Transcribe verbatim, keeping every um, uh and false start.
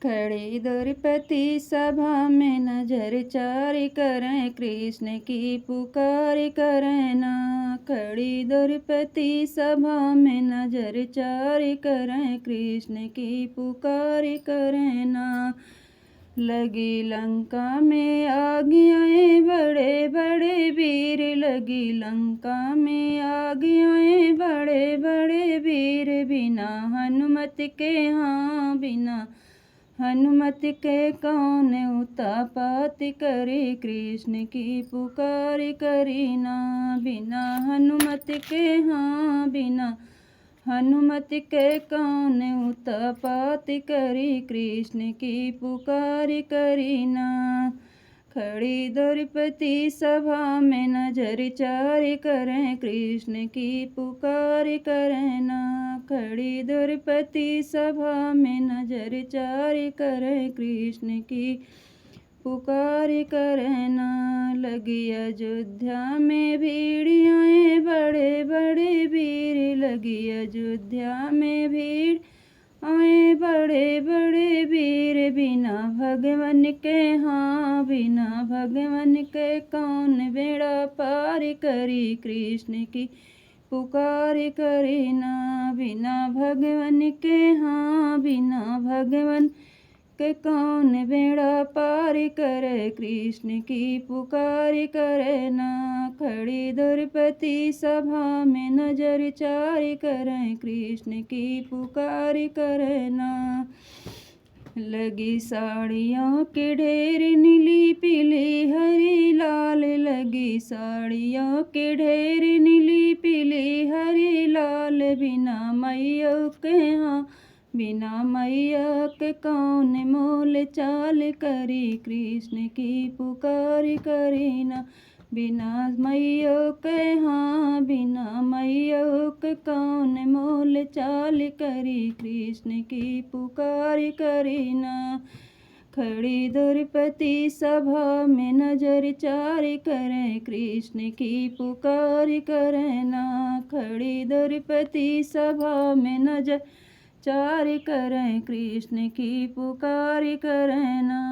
खड़ी द्रौपदी सभा में नजर चारि करें, कृष्ण की पुकार करें ना। खड़ी द्रौपदी सभा में नजर चारि करें, कृष्ण की पुकार करें ना। लगी लंका में आग, आए बड़े बड़े वीर, लगी लंका में आग, आए बड़े बड़े वीर, बिना हनुमत के, हाँ, बिना हनुमत के कौन उत्पात करी, कृष्ण की पुकार करी ना। बिना हनुमत के, हाँ, बिना हनुमत के कौन उत्पात करी, कृष्ण की पुकार करी ना। खड़ी द्रौपदी सभा में नजर चारि करें, कृष्ण की पुकार करें ना। खड़ी द्रौपदी सभा में नजर चारि करें, कृष्ण की पुकार करें ना। लगी अयोध्या में भीड़, आए बड़े बड़े वीर, लगी अयोध्या में भीड़, आए बड़े बड़े वीर, बिना भगवन के, हाँ, बिना भगवन के कौन बेड़ा पार करी, कृष्ण की पुकार करी ना। बिना भगवन के, हाँ, बिना भगवन के कौन बेड़ा पार करे, कृष्ण की पुकार करे ना। खड़ी द्रौपदी सभा में नजर चारि करें, कृष्ण की पुकार करे ना। लगी साड़ियों के ढेर, नीली पीली हरी लाल, लगी साड़ियों के ढेर, नीली पीली हरी लाल, बिना मैया के, हाँ, बिना मैया के कौन मोल चाल करी, कृष्ण की पुकार करी ना। बिना मैया के, हाँ, बिना मैया के कौन मोल चाल करी, कृष्ण की पुकार करी ना। खड़ी द्रौपदी सभा में नजर चारि करें, कृष्ण की पुकार करें ना। खड़ी द्रौपदी सभा में नजर चारि करें, कृष्ण की पुकार करें ना।